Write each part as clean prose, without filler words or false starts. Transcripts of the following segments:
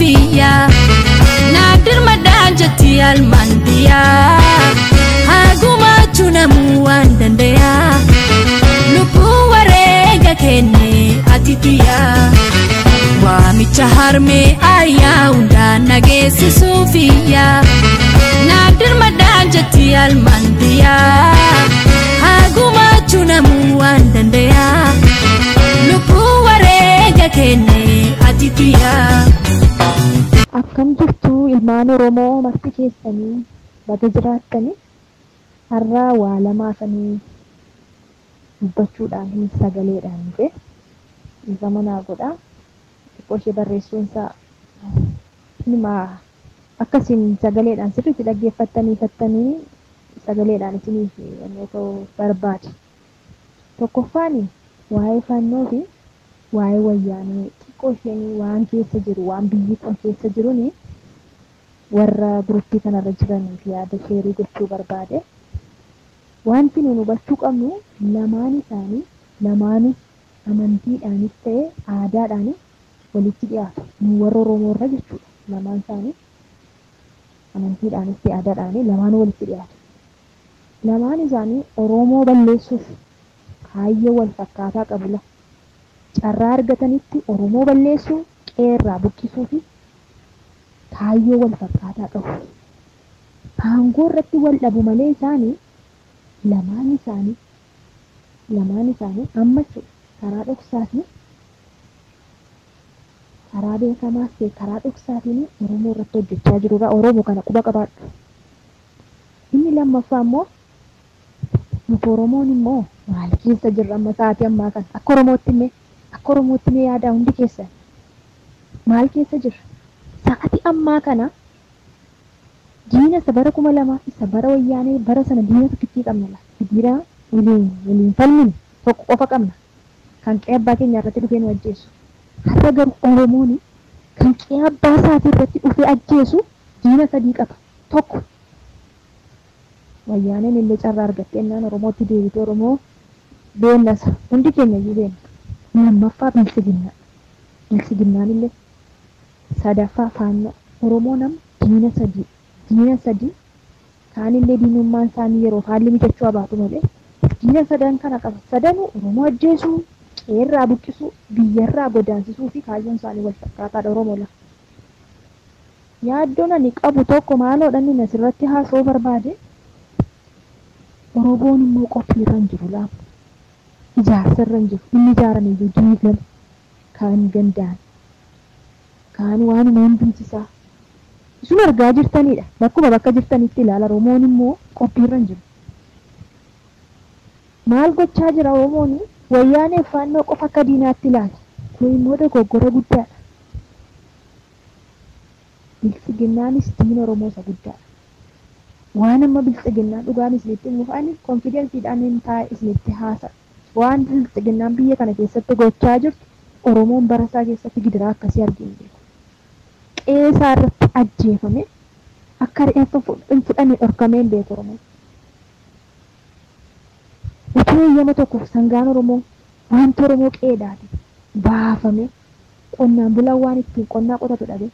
geesisuufiyya naaf dirmadhaan jetti almaantiyaa hagumaachuu namuu waan dandayaa lubbuu wareega kenne ati tiyyaa waamicha harmee ayyaa hundaan nageessisuufiyya naaf dirmadhaan jetti almaantiyaa hagumaachuu namuu waan dandayaa lubbuu wareega kenne ati tiyyaa. Akkam jirtu ilmaan Oromoo marti keessanii baga jiraattanii har'a waa lamaafanii dubbachuudhaan hin sagaleedhaan dhufe isa manaa godha. Xiqqoo ishee barreessuunsaa nima akkasiin sagaleedhaan sirriitti dhaggeeffattanii fattanii sagaleedhaan isiniif ta'uu barbaade. Tokkoffaan waa'ee fannoo fi waa'ee wayyaanee xiqqoo isheen waan keessa jiru waan biyyi kun keessa jiruun warra guruppii kanarra jiraniif yaada sheerii gochuu barbaade. Wanti nuyi hubachuu qabnu lamaan isaanii lamaanuu amantiidhaanis ta'e aadaadhaanis walitti dhiyaatu. Nu warra Oromoo irra jechuudha. Lamaan isaanii amantiidhaanis ta'e aadaadhaanis lamaanuu walitti dhiyaatu. Lamaan isaanii Oromoo balleessuuf kaayyoo wal fakkaataa qabu. Carraa argatanitti Oromoo balleessuu, qeerraa buqqisuu fi kaayyoo wal fakkaataa qabu. Aangoo irratti wal dhabu malee isaanii lamaan isaanii amma karaa dhoksaatiin karaa beekamaas ta'e karaa dhoksaatiin Oromoo irratti hojjechaa jirudha. Oromoo kana quba qabaadhu. Inni lammaffaa immoo nuti Oromoon immoo maal keessa jirra amma sa'aatii ammaa kana akka Oromootti mee yaadaa hundi keessan maal keessa jirra? Sa'aatii ammaa kana diina isa bara 2000 isa bara wayyaanee bara sana diina tokkittii qabna la. Diina waliin falminu tokko qofa qabna. Kan qe'ee abbaa keenya irratti dhufee nu ajjeesu. Har'a garuu Oromoon kan qe'ee abbaa isaatii irratti dhufee ajjeesu diina sadii qaba. Tokko wayyaaneen illee carraa argattee innaan Oromootti deebitee Oromoo beennasa. Hundi keenya iyyuu beenna. Lammaffaa biltsiginnaa. Biltsiginnaan illee sadaffaa faannoo. Oromoo nama diina sadii. Diina sadii kaanillee diinummaan isaanii yeroo haalli mijachuu abaatu malee diina sadan kana qaba. Sadanuu Oromoo ajjeesuu, qeerraa buqqisuu, biyyarraa godaansisuu fi kaayyoon isaanii wal fakkaataadha Oromoo lafa. Yaaddoon ani qabu tokko maaloodha inni asirratti haasa'uu barbaade Oromoon immoo qophiirra hin jiru laama. Ijaarsarra hin jiru. Inni ijaarame iyyuu diigame. Kaan gandaan. Kaan waanuma hundumtisaa. Isuma argaa jirtanidha. Bakkuma bakka jirtanitti ilaala. Oromoon immoo qophiirra hin jiru. Maal gochaa jira Oromoon? Wayyaanee faannoo qofa akka diinaatti ilaala. Kun immoo dogoggora guddaadha. Biltsiginnaanis diina Oromoo isa guddaadha. Waan amma biltsiginnaan dhugaan isinitti himuuf ani konfidensiidhaan hin taa'e isinitti haasa'a. Waan biltsiginnaan biyya kana keessatti gochaa jirtu Oromoon bara isaa keessatti gidiraa akkasii argee hin beeku. Qe'ee isaa irratti ajjeefame akka reeffa hin fudhanne dhorkamee hin beeku Oromoon. Utuu eeyyama tokkoof sangaan Oromoo wanti Oromoo qe'eedhaati baafame qonnaan bulaan waan ittiin qonnaa qotatu dhabe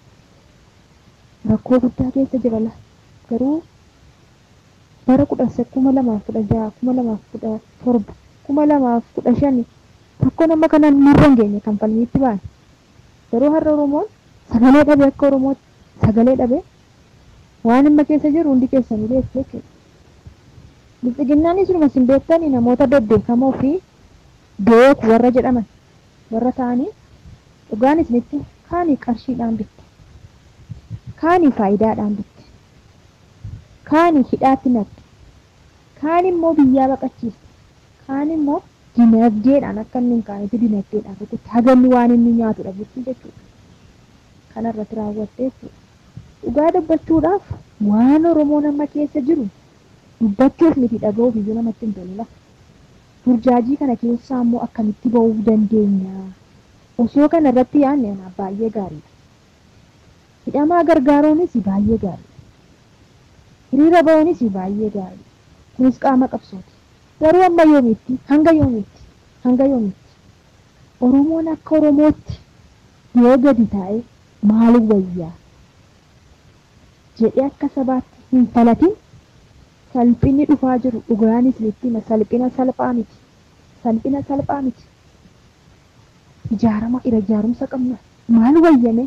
rakkoo guddaa keessa jira la. Garuu bara 2016, 2017, 2015 rakkoon amma kanaan nurra hin geenye kan falmiitti ba'an. Garuu har'a Oromoon sagalee dhabe akka Oromootti sagalee dhabe waan amma keessa jiru hundi keessanii beektu jechuudha. Biltsiginnaanis dhuma isin beektanii namoota bebbeekamoo fi beeku warra jedhaman warra ta'anii dhugaan isinitti kaanii qarshiidhaan bitte, kaanii faayidaadhaan bitte, kaanii hidhaatti naqxe, kaan immoo biyyaa baqachiiste, kaan immoo dinagdeedhaan akka inni hin kaanetti dinagdeedhaan rukutte haganni waan inni nyaatu dhabutti jechuudha. Kanarratti raawwatte jechuudha. Dhugaa dubbachuudhaaf waan Oromoon amma keessa jiru dubbachuuf miti dhaga'uuf iyyuu namatti hin tolu. Burjaajii kana keessaa immoo akkamitti ba'uu dandeenya? Osoo kana irratti yaadne anaaf baay'ee gaariidha. Hidhamaa gargaaruunis baay'ee gaariidha. Hiriira ba'uunis baay'ee gaariidha. Kunis qaama qabsooti. Garuu amma yoomiitti? Hanga yoomiitti? Hanga yoomiitti? Oromoon akka Oromootti yoo gadi taa'e Maal wayyaa jedhee akka sabaatti hin falatin salphinni dhufaa jiru dhugaanis itti hima salphina salphaa miti. Salphina salphaa miti. Ijaarama irra ijaarumsa qabna. Maal wayyame?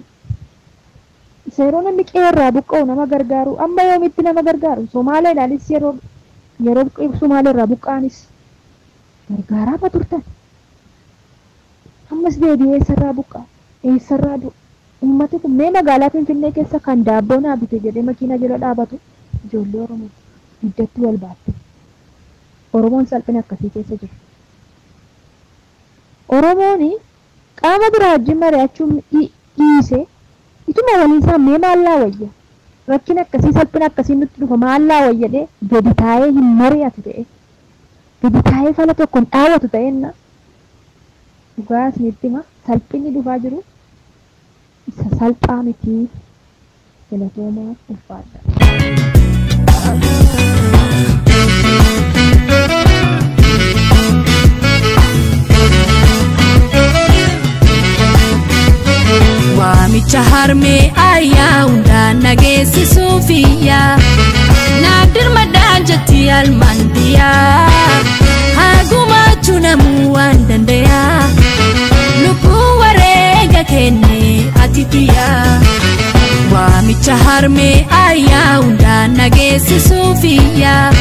Isa yeroo namni qeerraa buqqa'u nama gargaaru amma yoomitti nama gargaaru Somaaleedhaanis yeroo Somaaleerraa buqqa'anis gargaaraa turtan. Ammas deebi'ee eessarraa buqqa'a? Eessarraa du'a? Uummati kun mee magaalaa Finfinnee keessa kan daabboo naa bite jedhee makiina jala dhaabatu ijoollee Oromoo iddatti wal baatte. Oromoon salphina akkasii keessa jira. Oromoon qaama biraa wajjin mari'achuun dhiisee ituma waliin isaa mee maallaa wayya? Rakkina akkasii salphina akkasii nutti dhufa maallaa wayya jedhee gadi taa'ee hin mari'atu ta'e gadi taa'ee fala tokko hin dhaawatu ta'enna dhugaa isinitti hima salphinni dhufaa jiru isa salphaa miti galatoomaa ulfaadha. Waamicha harmee ayyaa hundaan nageessisuufiyyaa Naadirmadhaan jetti almaantiyaa Hagumaachuu namuu waan dandayaa Lubbuu wareega kenne ati tiyyaa Waamicha harmee ayyaa hundaan nageessisuufiyyaa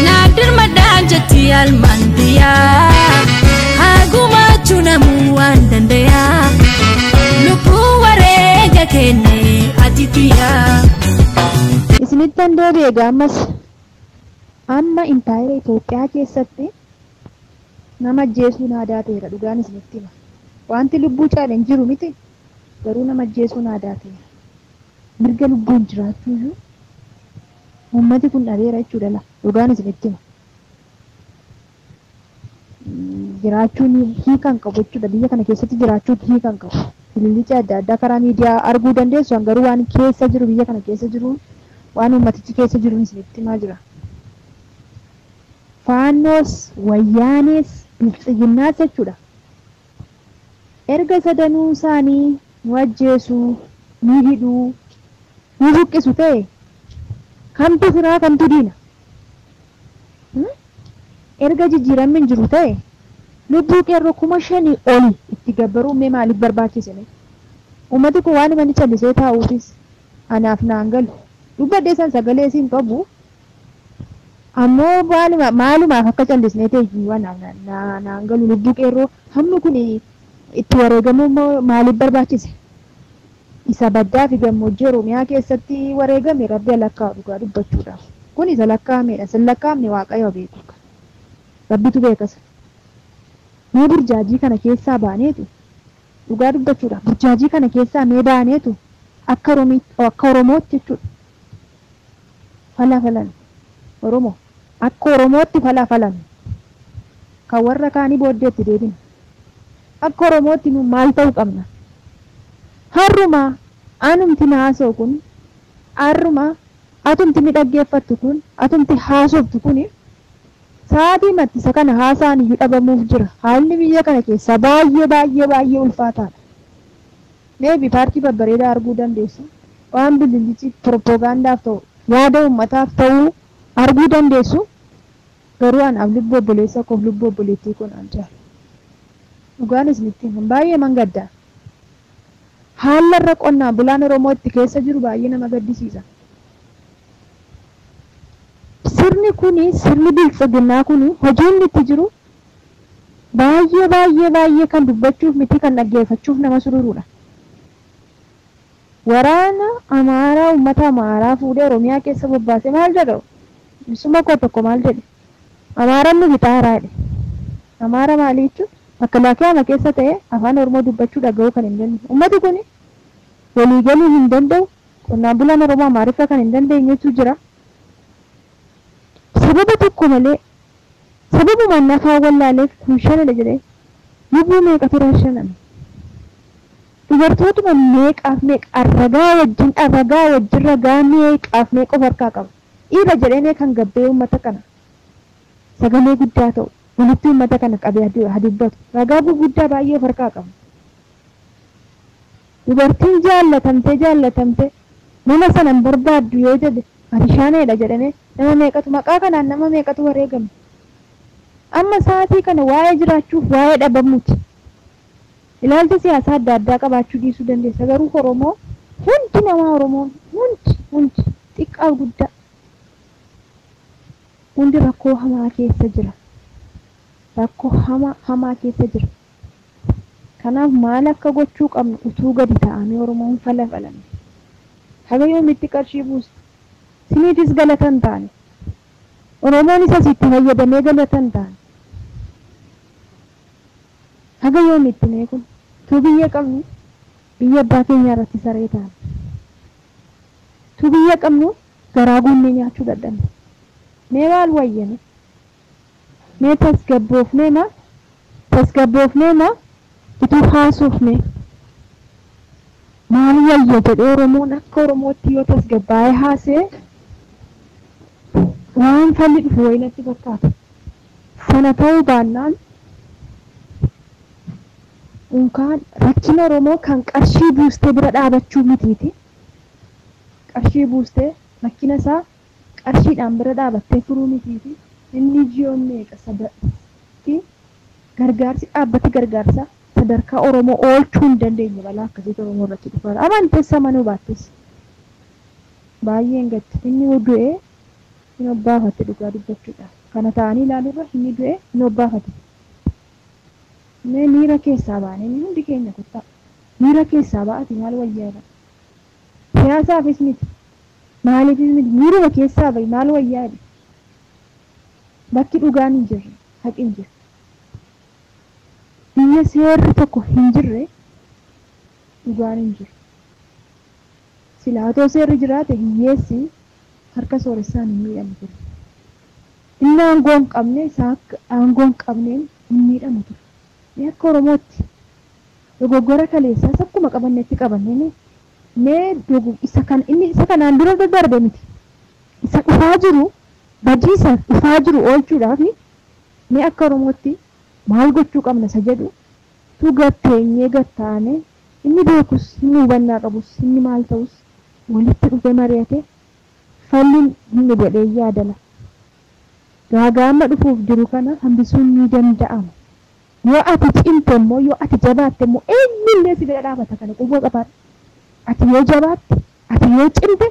Naadirmadhaan jetti almaantiyaa Hagumaachuu namuu waan dandayaa Lubbuu wareega kenne ati tiyyaa. Isinittan deebi'e egaa ammas amma intaayera Itoophiyaa keessatti nama ajjeesuun aadaa ta'eera dhugaan isinitti hima. Wanti lubbuu caale hin jiru miti garuu nama ajjeesuun aadaa ta'eera. Mirga lubbuun jiraachuu iyyuu uummati kun dhabeera jechuudha la dhugaan isinitti hima. Jiraachuun hiika hin qabu jechuudha biyya kana keessatti jiraachuun hiika hin qabu. Ilillicha adda addaa karaa miidiyaa arguu dandeessu garuu waan keessa jiru biyya kana keessa jiru waan uummatichi keessa jiru isinitti himaa jira. Faannoos wayyaanees biltsiginnaas jechuudha. Erga sadanuu isaanii nu ajjeesuu, nu hidhuu, nu buqqisu ta'e kamtu firaa kamtu diina? Erga jijjiiramni hin jiru ta'e lubbuu qeerroo 5,000 oli itti gabbaruun mee maaliif barbaachise? Uummati kun waan inni callisee taa'uufis anaaf naan galu. Dubbadhee san sagalee siin qabu ammoo maalumaaf akka callisnee ta'e anaaf naan galu lubbuu qeerroo hammi kun itti wareegamuun maaliif barbaachise? Isa baddaa fi gammoojjii Oromiyaa keessatti wareegame rabbi lakkaa'u dhugaa dubbachuudhaaf. Kun isa lakkaa'amedha. Isa lakkaa'amne Waaqayyo beeku. Rabbitu beekas. Mee burjaajii kana keessaa baaneetu dhugaa dubbachuudhaaf burjaajii kana keessaa mee baaneetu akka Oromootti jechuudha. Fala falan Oromoo akka Oromootti fala falan kan warra kaanii booddeetti deebina. Akka Oromootti nu maal ta'uu qabna? Har'uma anumti haasa'u kun har'uma atumti ni dhaggeeffattu kun atumti haasoftu kun sa'aatii mattisa kana haasa'an iyyuu dhabamuuf jira. Haalli biyya kana keessaa baay'ee baay'ee baay'ee ulfaataadha. Meebi paartii babbareedaa arguu dandeessu. Waan bililichi propoogaandaaf ta'u yaada uummataaf ta'uu arguu dandeessu. Garuu anaaf lubbuu obboleessa koof lubbuu obboleettii kun an jaalladha. Dhugaan isinitti himan baay'ee man gaddaa. Haala irra qonnaan bulaan Oromoo itti keessa jiru baay'ee nama gaddisiisa. Sirni kuni sirni biltsiginnaa kuni hojiin itti jiru baay'ee baay'ee baay'ee kan dubbachuuf miti kan dhaggeeffachuuf nama sururuudha. Waraana Amaaraa uummata Amaaraa fuudhee Oromiyaa keessa bobbaasee maal jedhu? Misuma koo tokko maal jedhe? Amaaraan nu bixaaraa jedhe. Amaara maali jechuun makalaakiyaa keessa ta'e afaan Oromoo dubbachuu dhaga'uu kan hin dandeenye. Uummati kuni waliigaluu hin danda'u. Qonnaan bulaan Oromoo Amaariffa kan hin dandeenyetu jira. Sababa tokko malee sababuma nafaa wallaaleef kun shanadha jedhee lubbuu meeqatu raashaname? Dubartootuma meeqaaf meeqa ragaa wajjin ragaa meeqaaf meeqa of harkaa qaba. Dhiira jedhee kan gabbee uummata kana sagalee guddaa ta'u walitti uummata kana qabee haa dubbatu. Ragaa gurguddaa baay'ee of harkaa qaba. Dubartiin jaallatamte nama sanan barbaaddu yoo jedhe ati shaaneedha jedhame nama meeqatu maqaa kanaan nama meeqatu wareegame. Amma sa'aatii kana waa'ee jiraachuuf waa'ee dhabamuuti. Ilaalcha siyaasaa adda addaa qabaachuu dhiisuu dandeessa. Garuu Oromoo hundi namaa Oromoon hundi xiqqaa guddaa hundi rakkoo hamaa keessa jira. Rakkoo hamaa keessa jira. Kanaaf maal akka gochuu qabnu utuu gadi taa'amee Oromoon falafalame. Haga yoomitti qarshii buusta? Siniifis galata hin taane. Oromoon isas itti fayyadamee galata hin taane. Haga yoomitti mee kun? Utuu biyya qabnu biyya abbaa keenyaa irratti saree taane. Utuu biyya qabnu garaa guunnee nyaachuu dadhabne. Mee maal wayyame? Mee tasgabboofnee ma? Tasgabboofnee ma? Utuu haasofne maal wayya jedhee Oromoon akka Oromootti yoo tasgabbaa'ee haasee waan falli dhufu wayii natti fakkaata. Sana ta'uu baannaan unkaan rakkina Oromoo kan qarshii buustee bira dhaabachuu mitiiti. Qarshii buustee rakkina isaa qarshiidhaan bira dhaabattee furuu mitiiti. Inni ji'oon meeqa sadatti gargaarsi dhaabbati gargaarsa sadarkaa Oromoo oolchuu hin dandeenye balaa akkasiitu Oromoo irratti dhufaa. Amantees amanuu baattis baay'een gatti inni du'ee hin obbaafate dhugaa dubbachuudhaaf. Kana ta'anii ilaaluurra inni du'ee hin obbaafate. Mee miira keessaa baanee hundi keenya kottaa. Miira keessaa ba'ati maal wayyaa? Siyaasaafis miti. Maaliifis miti miiruma keessaa bahi maal wayyaa? Bakki dhugaan hin jirre haqi hin jirre. Biyya seerri tokko hin jirre dhugaan hin jiru. Silaa otoo seerri jiraate hiyyeessi harka sooressaan hin miidhamu ture. Inni aangoo hin qabne isaa akka aangoo hin qabneen hin miidhamu ture. Mee akka Oromootti dogoggora kaleessaas akkuma qabannetti qabannee mee isa kan inni isa kanaan dura darbe miti. Isa dhufaa jiru badiisa dhufaa jiru oolchuudhaaf mee akka Oromootti maal gochuu qabna isa jedhu tu gatteenyee gattaane inni beekus inni hubannaa qabus inni maal ta'us walitti dhufee mari'ate falli inni godhee yaadala. Gaagaama dhufuuf jiru kana hambisuun ni danda'ama. Yoo ati cimte immoo yoo ati jabaatte immoo eenyullee si bira dhaabata kana quba qabaadhu. Ati yoo jabaatte ati yoo cimte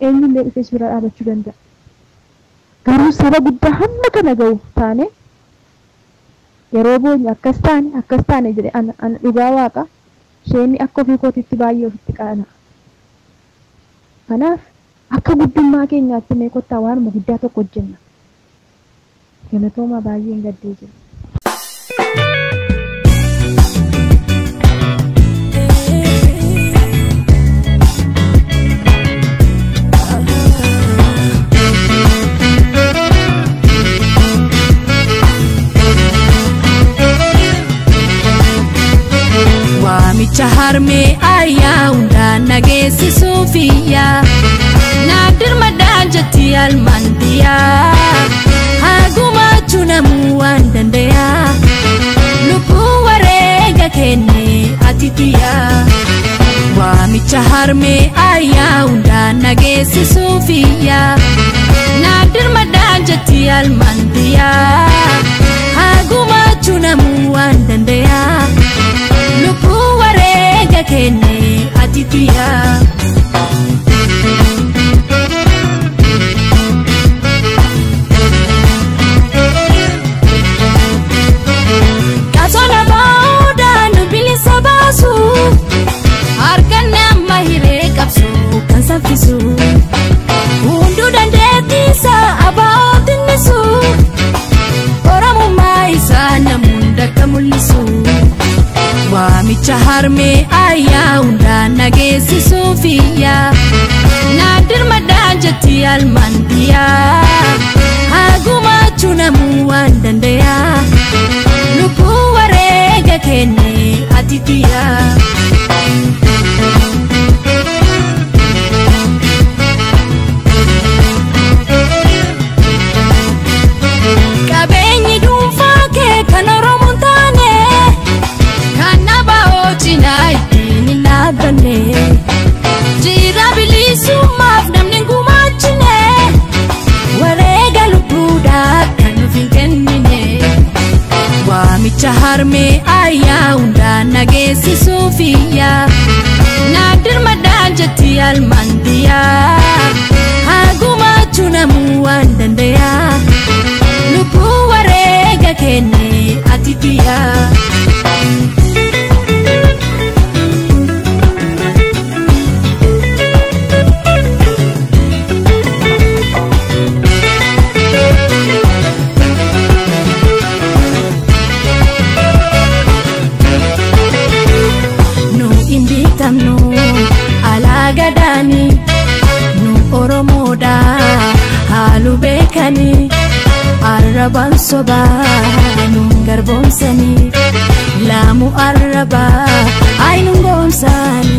eenyullee dhufee si bira dhaabachuu danda'a. Garuu saba guddaa hamma kana ga'uuf taane yeroo boonyu akkas taane jedhe ana dhugaa waaqa isheen akka ofii kootitti baay'ee ofitti qaana'a. Kanaaf akka guddummaa keenyaatti mee kottaa waanuma guddaa tokko hojjenna. Galatooma baay'een gaddee jira. Waamicha harmee ayyaa hundaan nageessisuufiyyaa. Naadir madaan jetti almaandiyaa. Hagumaachuu namuu waan dandayaa. Lubbuu wareega kenne ati tiyyaa. Waamicha harmee ayyaa hundaan nageessisuufiyyaa. Naadir madaan jetti almaandiyaa. Hagumaachuu namuu waan dandayaa. Lubbuu wareega kenne ati tiyyaa. Qabsoon baa'uudhaan bilisa baasu harka nama hiree qabsu kan saffisu hunduu dandeettiisa abaa'oo tinnisu Oromummaa isaa namoonni akka mul'isu. Waamicha harmee ayyaa hundaan nageessisuufiyyaa. Naadir madaan jetti almaandiyaa. Hagumaachuu namuu waan dandayaa. Lubbuu wareega kenne ati tiyyaa. Qabeenyi dhuunfaa kee kan Oromoon taane kan abaa'oo cinaa ittiin hin dhaabbanne. kenneefiyya naadir madaan jetti almaandiyaa hagumaachuu namuu waan dandayaa lubbuu wareega kenne ati biyyaa. Alaagadaani nu Oromoodha haalu beekani arrabaan sobaa nu garboomsani laamu arrabaa ay nu goomsani.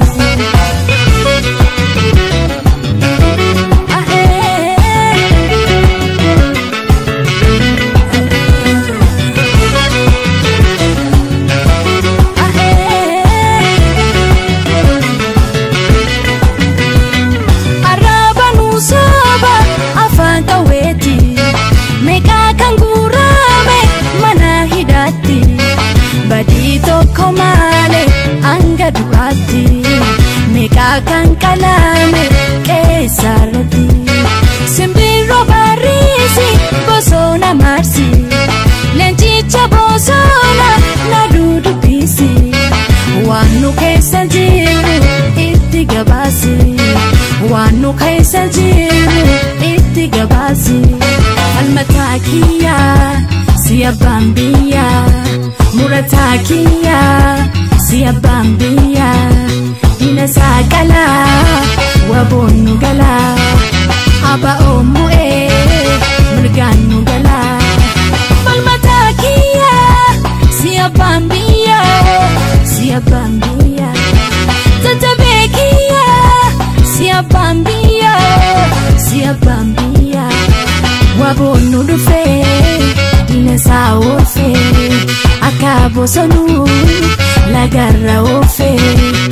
Badii tokko malee hanga du'aatti meeqa kan qalame qeessarratti simbirroo barriisi bosona marsi leencicha bosona na dudubbisi waan nu keessa jiru itti gabaasi waan nu keessa jiru itti gabaasi falmataa kiyyaa si abbaan biyyaa. Murataa kiyyaa si abbaan biyyaa diina saaqalaa waboon nu galaa aba'oon mu'ee mirgaan nu galaa. Falmataa kiyyaa si abbaan biyyaa si abbaan biyyaa tatabee kiyyaa si abbaan biyyaa si abbaan biyyaa waboon nu dhufee diina isaa oofee. Akka bosonuu lagarra oofee.